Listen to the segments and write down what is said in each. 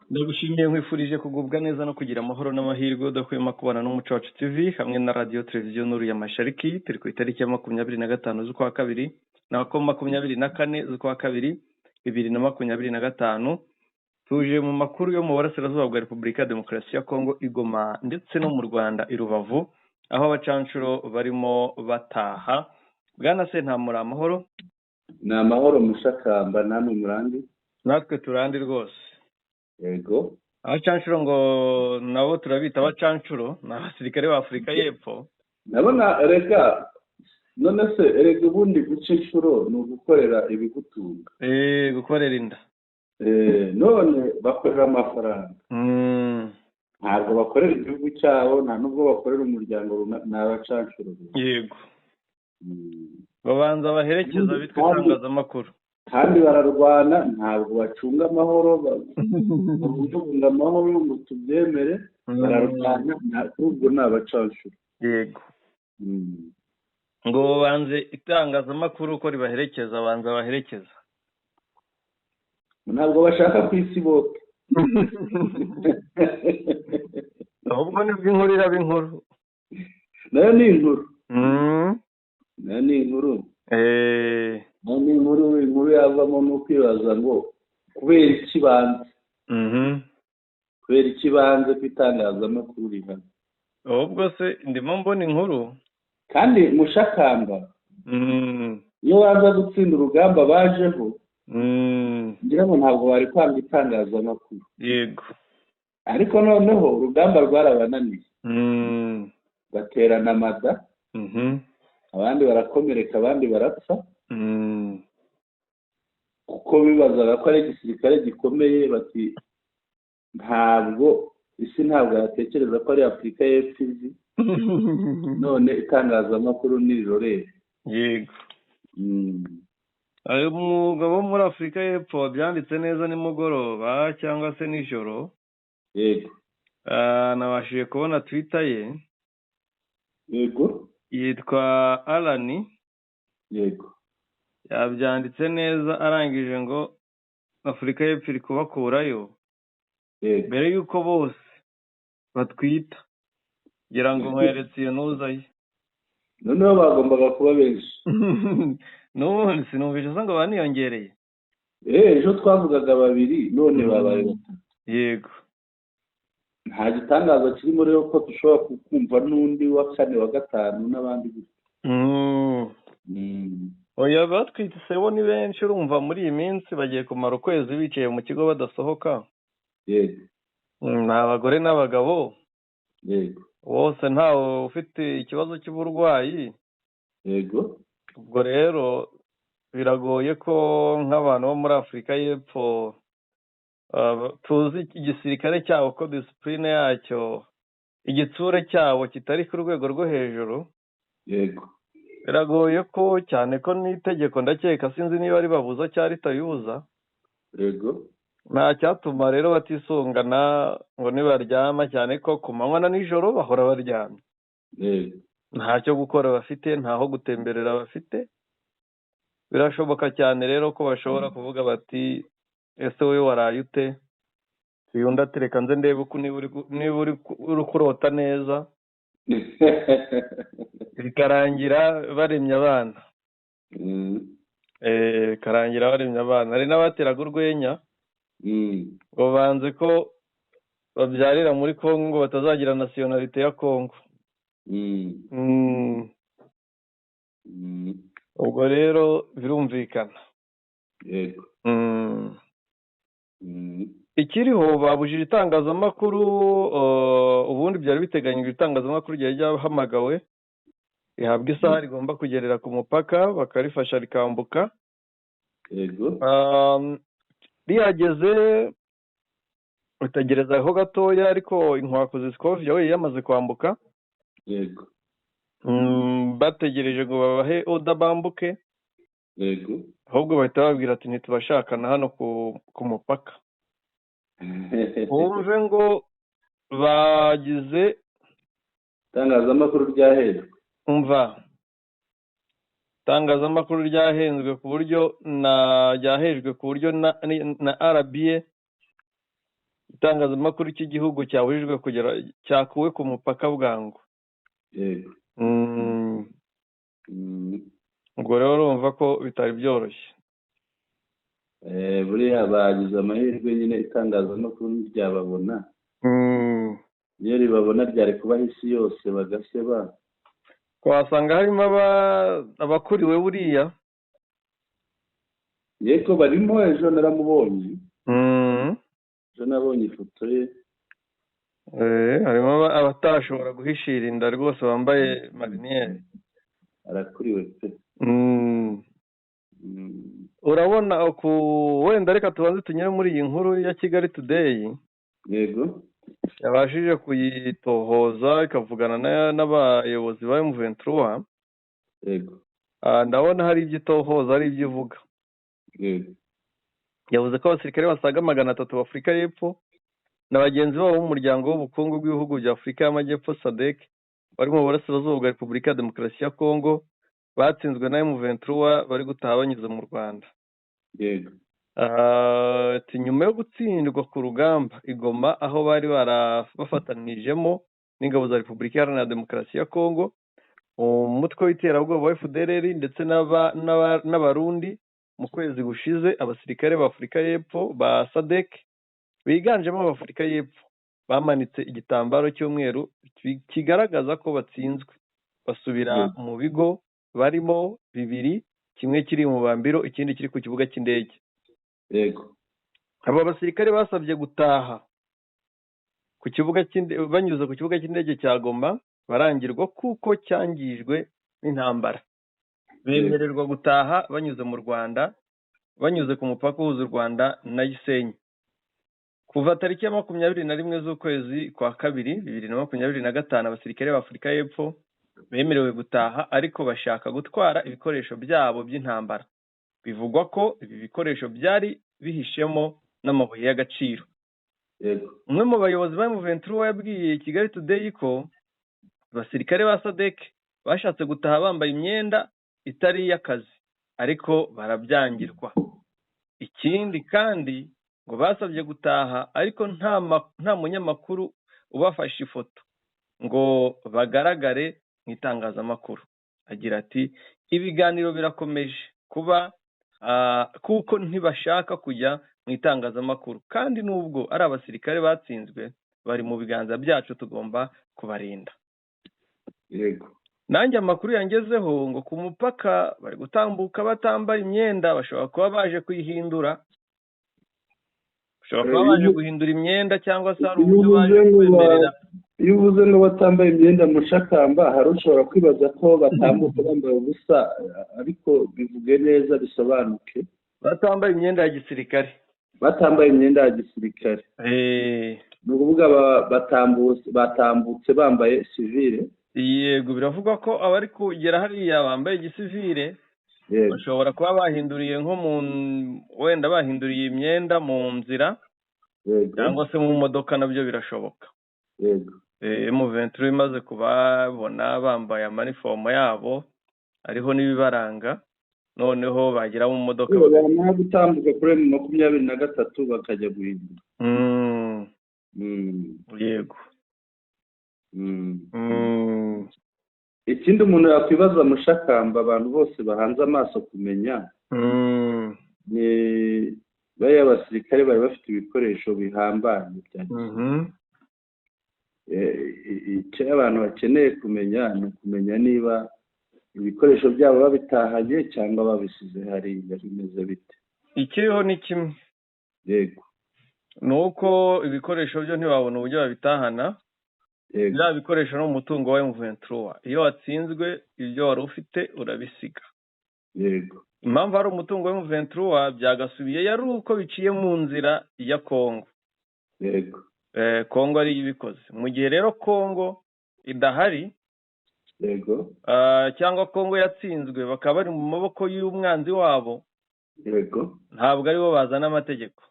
Ndagushimiye, nkwifurije kugubwa neza no kugira amahoro n'amahirwe udahwema kubana n'Umuco Wacu TV hamwe na Radiyo Televiziyo Nuru ya Mashariki. Turi ku itariki ya 25 z'ukwa kabiri, nako 24 z'ukwa kabiri 2025. Tuje mu makuru yo mu burasirazuba bwa Repubulika ya Demokarasi ya Kongo, i Goma, ndetse no mu Rwanda, i Rubavu, aho abacanshuro barimo bataha. Bwana Sentamura, amahoro? Ni amahoro, Mushakamba, namwe murandi? Natwe turandi rwose. Yego. Abacanshuro ngo nabo turabita abacanshuro, ni abasirikare ba Afurika y'Epfo. Ndabona rega, none se erega ubundi guca inshuro ni ugukorera ibigutunga. Eee, gukorera inda. None bakorera amafaranga, ntabwo bakorera igihugu cyabo, nta nubwo bakorera umuryango runaka, ni abacanshuro. Yego. Babanza baherekeza bitwa itangazamakuru. Kandi bararwana, ntabwo bacunga amahoro, babungabunga amahoro ngo tubyemere. Bararwana, ubwo ni abacanshuro. Yego. Ngo banze itangazamakuru ko ribaherekeza, banza baherekeza. Ntabwo bashaka ku isi bote. Ahubwo nibwo inkuru iraba inkuru. Nayo ni inkuru. Nayo ni inkuru. Nayo ni inkuru. Inkuru yavamo ni ukwibaza ngo kubera iki banze, kubera iki banze ku itangazamakuru rihana? Ahubwo se ndimo mbona inkuru. Kandi Mushakamba, iyo baza gutsinda urugamba bajeho, ngira ngo ntabwo bari kwanga itangazamakuru. Ariko noneho urugamba rwarabananiye, baterana amada, abandi barakomereka, abandi barapfa, kuko bibazaga ko ari igisirikare gikomeye, bati ntabwo isi ntabwo yatekereza ko ari Afurika y'Epfo izi, none itangazamakuru nirirorere. Yego. Ayo umugabo wo muri Afurika y'Epfo wabyanditse neza nimugoroba cyangwa se nijoro. Nabashije kubona Twitter ye. Yitwa Alani. Yabyanditse neza, arangije ngo Afurika y'Epfo iri kubakurayo mbere y'uko bose batwita. Ngira ngo nkweretse iyo ntuza ye. Noneho bagombaga kuba benshi. N'ubundi sinumvise se ngo baniyongereye? Ejo twavugaga babiri, none babaye batatu. Nta gitangaza kirimo rero ko dushobora kumva n'undi wa kane, wa gatanu n'abandi gutyo. Oya, batwitse bo ni benshi. Urumva muri iyi minsi bagiye kumara ukwezi bicaye mu kigo badasohoka. Ni abagore n'abagabo bose, ntawe ufite ikibazo cy'uburwayi. Ubwo rero biragoye ko nk'abantu bo muri Afurika y'Epfo, tuzi igisirikare cyabo ko disipurine yacyo, igitsure cyabo kitari ku rwego rwo hejuru. Biragoye ko, cyane ko n'itegeko ndakeka, sinzi niba ribabuza cyangwa ritabibuza. Nta cyatuma rero batisungana ngo nibaryama, cyane ko ku manywa na nijoro bahora baryamye. Ntacyo gukora bafite, ntaho gutemberera bafite. Birashoboka cyane rero ko bashobora kuvuga bati: "Ese wowe waraye ute?" Undi ati: "Reka nze ndebe uko niba uri kurota neza." Bikarangira baremye abana. Bikarangira baremye abana. Hari n'abateraga urwenya ngo banze ko babyarira muri Kongo ngo batazagira nationalité ya Kongo. Ubwo rero birumvikana. Ikiriho, babujije itangazamakuru. Ubundi byari biteganyijwe, itangazamakuru ryari ryahamagawe, rihabwa isaha rigomba kugerera ku mupaka, bakarifasha rikambuka. Rihageze ritegereza aho gatoya, ariko inkwakuzi Scovia we yamaze kwambuka. Bategereje ngo babahe order bambuke, ahubwo bahita bababwira ati: "Ntitubashakana hano ku mupaka." Wumve ngo bagize Itangazamakuru ryahejwe. Umva, itangazamakuru ryahenzwe ku buryo na ryahejwe ku buryo na RBA. Itangazamakuru cy'igihugu cyabujijwe kugera, cyakuwe ku mupaka bwangu. Yego. Ubwo rero urumva ko bitari byoroshye. Buriya bagize amahirwe nyine itangazamakuru ntiryababona. Iyo ribabona ryari kubaha isi yose bagaseba. Wasanga harimo abakuriwe buriya. Yego barimo, ejo naramubonye. Ejo nabonye ifoto ye. Harimo abatashobora guhishira inda rwose bambaye mariniyeri. Arakuriwe pe. Urabona wenda reka tubanze tunyure muri iyi nkuru ya Kigali Today. Yego. Yabashije kuyitohoza ikavugana n'abayobozi ba M23. Yego. Ndabona hari ibyo itohoza, hari ibyo ivuga. Yego. Yavuze ko abasirikare basaga 300 b'Afurika y'Epfo na bagenzi babo b'umuryango w'ubukungu bw'ibihugu bya Afurika y'Amajyepfo SADC bari mu burasirazuba bwa Repubulika ya Demokarasi ya Kongo batsinzwe na M23 bari gutaha banyuze mu Rwanda. Yego. Nyuma yo gutsindwa ku rugamba i Goma aho bari bafatanijemo n'ingabo za Repubulika Iharanira Demokarasi ya Kongo, umutwe w'iterabwoba wa FDLR ndetse n'Abarundi, mu kwezi gushize abasirikare ba Afurika y'Epfo ba SADC biganjemo ab'Afurika y'Epfo bamanitse igitambaro cy'umweru kigaragaza ko batsinzwe, basubira mu bigo barimo bibiri, kimwe kiri mu Bambiro ikindi kiri ku kibuga cy'indege. Yego. Aba basirikare basabye gutaha ku kibuga banyuze ku kibuga cy'indege cya Goma, barangirwa kuko cyangijwe n'intambara. Bemererwa gutaha banyuze mu Rwanda, banyuze ku mupaka uhuza u Rwanda na Gisenyi. Kuva tariki ya 21 z'ukwezi kwa kabiri 2025, abasirikare b'Afurika y'Epfo bemerewe gutaha, ariko bashaka gutwara ibikoresho byabo by'intambara. Bivugwa ko ibi bikoresho byari bihishemo n'amabuye y'agaciro. Yego. Umwe mu bayobozi ba M23 yabwiye Kigali Today ko abasirikare ba SADC bashatse gutaha bambaye imyenda itari iy'akazi, ariko barabyangirwa. Ikindi kandi ngo basabye gutaha ariko nta munyamakuru ubafashe ifoto ngo bagaragare mu itangazamakuru. Agira ati ibiganiro birakomeje kuba kuko ntibashaka kujya mu itangazamakuru, kandi nubwo ari abasirikare batsinzwe bari mu biganza byacu, tugomba kubarinda. Yego. Nanjye amakuru yangezeho ngo ku mupaka bari gutambuka batambaye imyenda, bashobora kuba baje kuyihindura, bashobora kuba baje guhindura imyenda cyangwa se hari uburyo baje kwemerera. Iyo uvuze ngo batambaye imyenda mushakamba, hari ushobora kwibaza ko batambuka bambaye ubusa, ariko bivuge neza bisobanuke. Batambaye imyenda ya gisirikare. Batambaye imyenda ya gisirikare. Ni ukuvuga batambutse bambaye sivile. Yego, biravugwa ko abari kugera hariya bambaye igisivile bashobora kuba bahinduriye nko mu wenda bahinduriye imyenda mu nzira, cyangwa se mu modoka, nabyo birashoboka. Yego. M23 imaze kubabona bambaye amanifomo yabo ariho n'ibibaranga, noneho bagera mu modoka bamara gutambuka kuri 23 bakajya guhindura. Yego. Ikindi umuntu yakwibaza mushakamba, abantu bose bahanze amaso kumenya ni bariya basirikare bari bafite ibikoresho bihambaye bya icyo abantu bakeneye kumenya ni ukumenya niba ibikoresho byabo babitahanye cyangwa babisize hariya bimeze bite. Ikiriho ni kimwe. Yego. Ni uko ibikoresho byo ntibabona uburyo babitahana. Bya bikoresho no umutungo wa M23. Iyo watsinzwe ibyo wari ufite urabisiga. Yego. Impamvu ari umutungo wa M23 byagasubiye yari uko biciye mu nzira ya Kongo. Yego. Kongo ari ibikoze. Mu gihe rero Kongo idahari, yego, cyangwa Kongo yatsinzwe bakaba bari mu maboko y'umwanzi wabo, yego, ntabwo aribo bazana amategeko.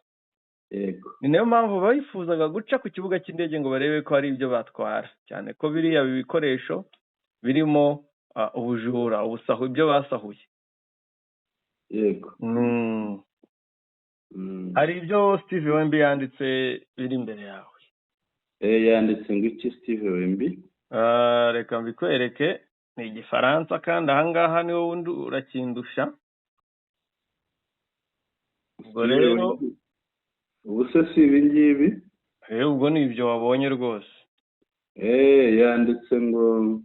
Yego. Ni nayo mpamvu bayifuzaga guca ku kibuga cy'indege ngo barebe ko hari ibyo batwara, cyane ko biriya bikoresho birimo ubujura, ubusahu, ibyo basahuye. Yego. Hari ibyo Steve Wembi yanditse biri imbere yawe. Yanditse ngo iki Steve Wembi? Reka mbikwereke, ni Igifaransa kandi ahangaha ni wowe undi urakindusha. Ubwo rero ubu se si ibi ngibi? Ubwo ni ibyo wabonye rwose. Yanditse ngo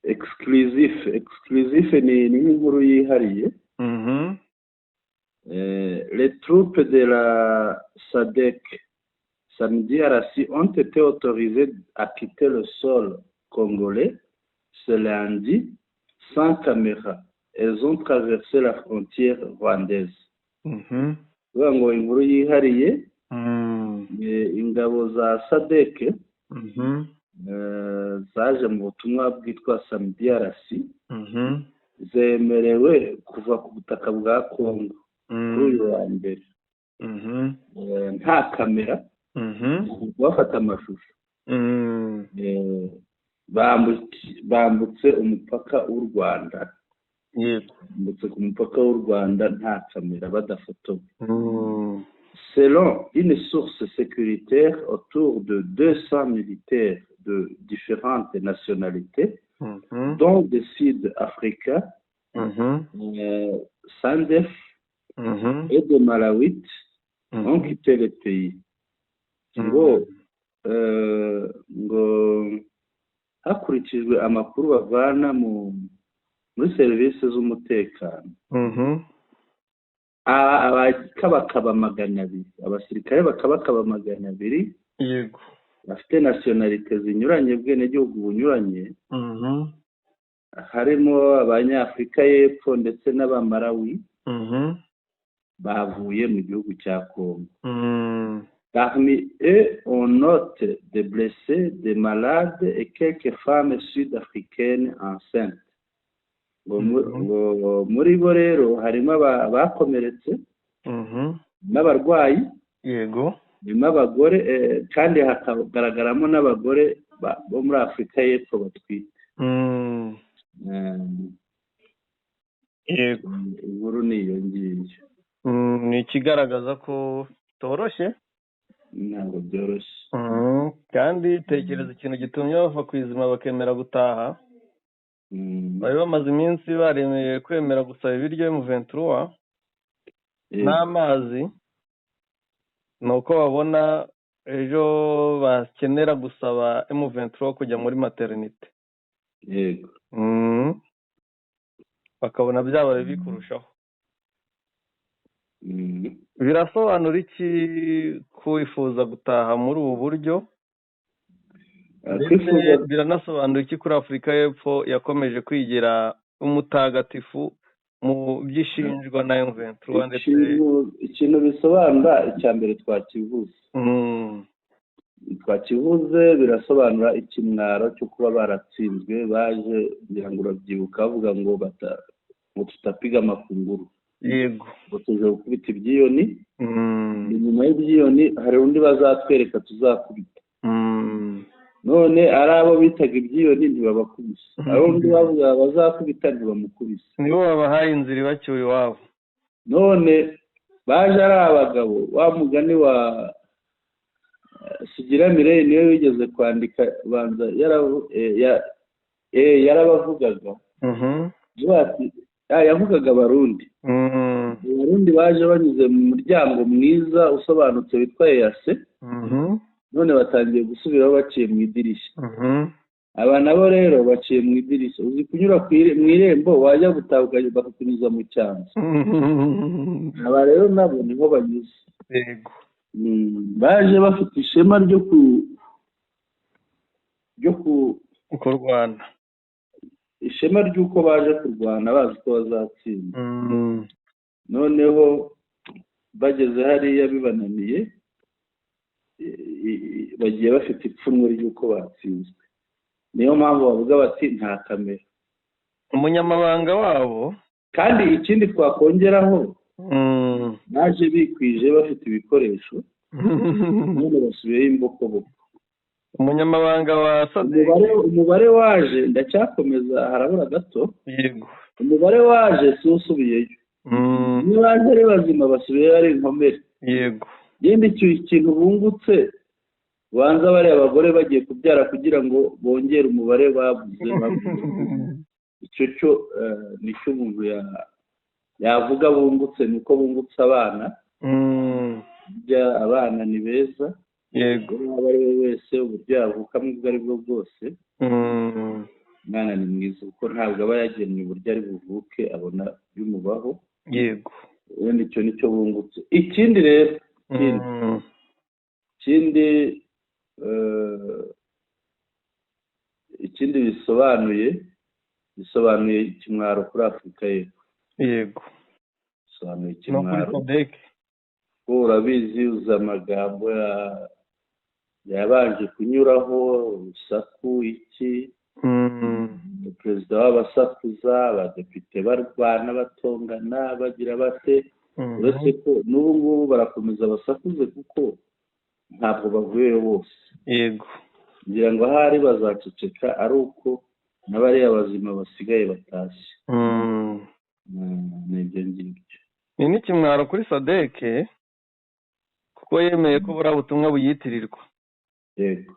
exclusif. Exclusif ni nk'inkuru yihariye. Les troupes de la SADC SAMIDRC ont été autorisées à quitter le sol congolais ce lundi sans caméra. Elles ont traversé la frontière rwandaise. Kuvuga ngo inkuru yihariye, ingabo za SADC zaje mu butumwa bwitwa SAMIDRC zemerewe kuva ku butaka bwa Congo kuri uyu wa mbere nta kamera, bafata amashusho, bambutse umupaka w'u Rwanda. Bambutse ku mupaka w'u Rwanda nta kamera, badafotowe. Selon une source sécuritaire, autour de 200 militaires de différentes nationalités, dont des Sud-Africains, SANDF et des Malawites, ont quitté le pays. Ngo ngo hakurikijwe amakuru bavana muri serivisi z'umutekano, abakabakaba 200, abasirikare bakabakaba 200, yego, bafite nationalité zinyuranye, ubwenegihugu bunyuranye, harimo Abanyafurika y'Epfo ndetse n'Abamarawi, bavuye mu gihugu cya Congo. Parmi eux, on note des blessés, des malades et quelques femmes sud-africaines enceintes. Ngo muri bo rero harimo abakomeretse n'abarwayi, yego, harimo abagore, kandi hakagaragaramo n'abagore bo muri Afurika y'Epfo batwite. Yego, inkuru ni iyo ngiyo. Ni ikigaragaza ko bitoroshye. Ntabwo byoroshye. Kandi tekereza ikintu gitumye bava ku izima bakemera gutaha. Bari bamaze iminsi baremeye kwemera gusaba ibiryo M23 n'amazi, nuko babona ejo bakenera gusaba M23 kujya muri maternité. Yego. Bakabona byaba bibi kurushaho. Birasobanura iki kwifuza gutaha muri ubu buryo? Biranasobanura iki kuri Afurika y'Epfo yakomeje kwigira umutagatifu mu byishinjwa na M23 ndetse? Ikintu bisobanura, icya mbere twakivuze, birasobanura ikimwaro cyo kuba baratsinzwe. Baje, ngira ngo urabyibuka, bavuga ngo ngo tutapiga amafunguro. Yego, ngo tuje gukubita ibyiyoni, inyuma y'ibyiyoni hari undi bazatwereka tuzakubita. None ari abo bitaga ibyiyoni ntibabakubise, ari undi bavuga bazakubita ntibamukubise, nibo babahaye inzira ibacyuye iwabo. None baje ari abagabo, wa mugani wa Sugira Mireille niwe wigeze kwandika, banza yarabavugaga, yavugaga Abarundi. Abarundi baje banyuze mu muryango mwiza usobanutse witwa EAC, none batangiye gusubiraho baciye mu idirishya. Aba nabo rero baciye mu idirishya. Uzi kunyura mu irembo wajya gutaha bakakunyuza mu cyanzu. Aba rero nabo niho banyuze. Yego, baje bafite ishema ryo kurwana, ishema ry'uko baje kurwana bazi ko bazatsinda. Noneho bageze hariya bibananiye, bagiye bafite ipfunwe ry'uko batsinzwe. Niyo mpamvu bavuga bati nta kamera. Umunyamabanga wabo kandi ikindi twakongeraho, baje bikwije bafite ibikoresho, none basubiyeyo imbokoboko. Umunyamabanga wa SADC, umubare waje, ndacyakomeza harabura gato. Yego, umubare waje si usubiyeyo. Niba baje ari bazima basubiyeyo ari inkomere. Yego. Yenda ikintu bungutse, banza bariya abagore bagiye kubyara kugira ngo bongere umubare babuze. Icyo cyo nicyo umuntu yavuga bungutse, ni uko bungutse abana. Abana ni beza. Yego. Uwo ari we wese uburyo yavukamo ubwo ari bwo bwose, umwana ni mwiza kuko ntabwo aba yagennye uburyo ari buvuke, abona bimubaho. Yego. Wenda icyo nicyo bungutse. Ikindi rero, ikindi bisobanuye ikimwaro kuri Afurika y'Epfo. Yego. Bisobanuye ikimwaro. Kuko urabizi, uzi amagambo yabanje kunyuraho, urusaku iki, perezida w'abasakuza, abadepite barwana batongana bagira bate, uretse ko n'ubu ngubu barakomeza basakuze kuko ntabwo bavuyeyo bose. Yego. Ngira ngo ahari bazaceceka ari uko n'abariya bazima basigaye batashye. Ni ibyo ngibyo. Ni n'ikimwaro kuri SADC kuko yemeye ko buriya butumwa buyitirirwa. Yego.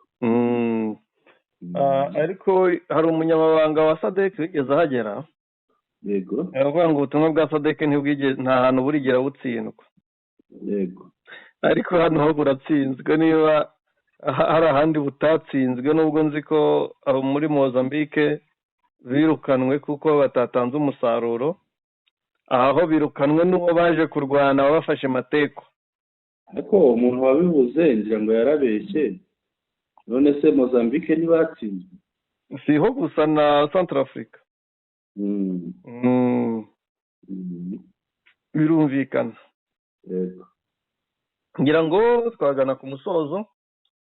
Ariko hari umunyamabanga wa SADC wigeze ahagera. Yego. Aravuga ngo ubutumwa bwa SADC nta hantu burigera butsindwa. Yego. Ariko hano ho buratsinzwe, niba hari ahandi butatsinzwe, nubwo nzi ko abo muri Mozambique birukanwe kuko batatanze umusaruro, aho birukanwe n'uwo baje kurwana babafashe mateko. Ariko umuntu wabivuze ngira ngo yarabeshye. None se Mozambique ntibatsinzwe? Siho gusa na Centrafrica. Birumvikana. Yego. Ngira ngo twagana ku musozo.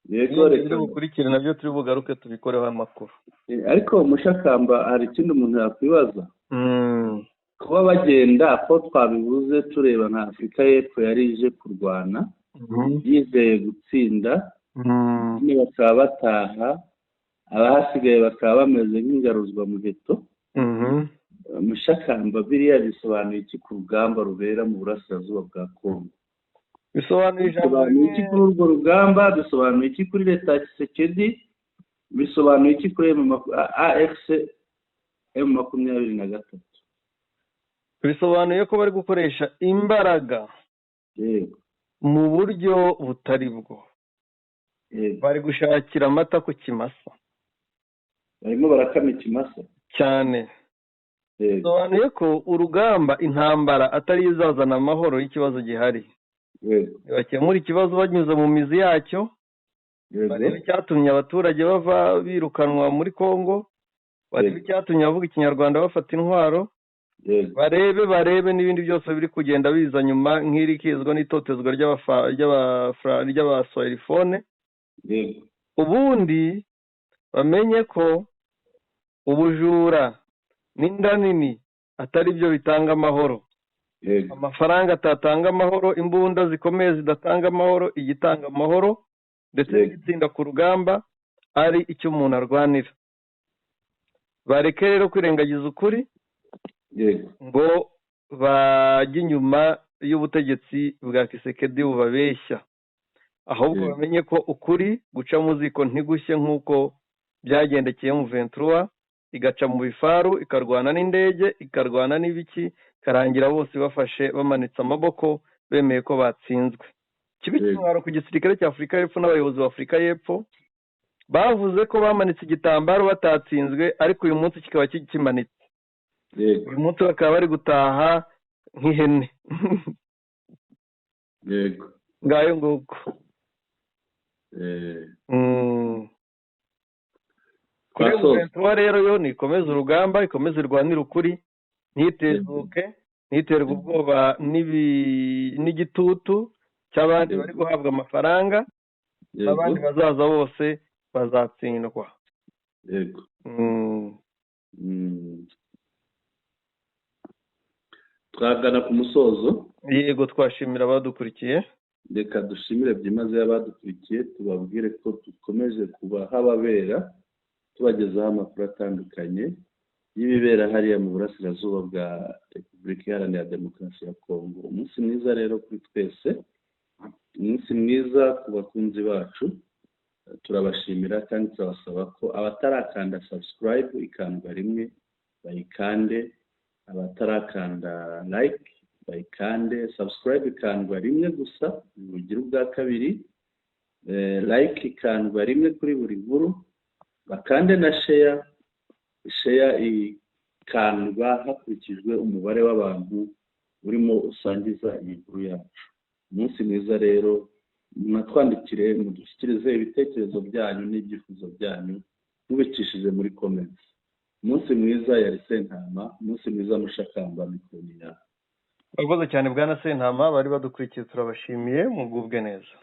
Yego, reka bukurikire nabyo turi bugaruke tubikoreho amakuru. Ariko Mushakamba hari ikindi umuntu yakwibaza. Kuba bagenda ko twabivuze tureba nka Afurika y'Epfo yari ije kurwana, yizeye gutsinda, bakaba bataha, abahasigaye bakaba bameze nk'ingaruzwa muheto. Mushakamba biriya bisobanuye iki ku rugamba rubera mu burasirazuba bwa Kongo? Bisobanuye iki kuri urwo rugamba? Bisobanuye iki kuri leta ya Tshisekedi? Bisobanuye iki kuri AFC M23? Bisobanuye ko bari gukoresha imbaraga mu buryo butari bwo. Bari gushakira amata ku kimasa. Barimo barakama ikimasa cyane. Bisobanuye ko urugamba, intambara atari izazana amahoro y'ikibazo gihari. Bakemura ikibazo banyuze mu mizi yacyo. Barebe icyatumye abaturage bava birukanwa muri Kongo, barebe icyatumye abavuga ikinyarwanda bafata intwaro, barebe n'ibindi byose biri kugenda biza nyuma nk'irikizwa n'itotezwa ry'abaswahilifone. Ubundi bamenye ko ubujura n'inda nini atari byo bitanga amahoro. Amafaranga atatanga amahoro, imbunda zikomeye zidatanga amahoro, igitanga amahoro ndetse n'igitsinda ku rugamba ari icyo umuntu arwanira. Bareke rero kwirengagiza ukuri ngo bajye inyuma y'ubutegetsi bwa Tshisekedi bubabeshya, ahubwo bamenye ko ukuri guca mu ziko ntigushye nk'uko byagendekeye mu 23, igaca mu bifaru, ikarwana n'indege, ikarwana n'ibiki, karangira bose bafashe bamanitse amaboko bemeye ko batsinzwe. Kibi kimwaro ku gisirikare cya Afurika y'Epfo n'abayobozi ba Afurika y'Epfo bavuze ko bamanitse igitambaro batatsinzwe, ariko uyu munsi kikaba kikimanitse. Uyu munsi bakaba bari gutaha nk'ihene. Yego. Ngayo nguko. Kuri M23 rero yo nikomeza urugamba, ikomeze irwanire ukuri, ntitezuke, ntiterwe ubwoba n'igitutu cy'abandi bari guhabwa amafaranga, abandi bazaza bose bazatsindwa. Yego. Twagana ku musozo. Yego, twashimira abadukurikiye. Reka dushimire byimazeyo abadukurikiye, tubabwire ko dukomeje kubaha ababera, tubagezaho amakuru atandukanye. y'ibibera hariya mu burasirazuba bwa Repubulika Iharanira Demokarasi ya Kongo. Umunsi mwiza rero kuri twese, umunsi mwiza ku bakunzi bacu. Turabashimira kandi turabasaba ko abatarakanda subscribe ikandwa rimwe bayikande, abatarakanda like bayikande. Subscribe ikandwa rimwe gusa, ntugire ubwa kabiri. Like ikandwa rimwe kuri buri nkuru, bakande na share. Share ikandwa hakurikijwe umubare w'abantu urimo usangiza iyi nkuru yacu. Umunsi mwiza rero, munatwandikire, mudushyikirize ibitekerezo byanyu n'ibyifuzo byanyu mubicishije muri comments. Umunsi mwiza. Yari Sentama. Umunsi mwiza, Mushakamba. Mikoro yawe. Urakoze cyane, bwana Sentama. Bari badukurikiye turabashimiye, mugubwe neza.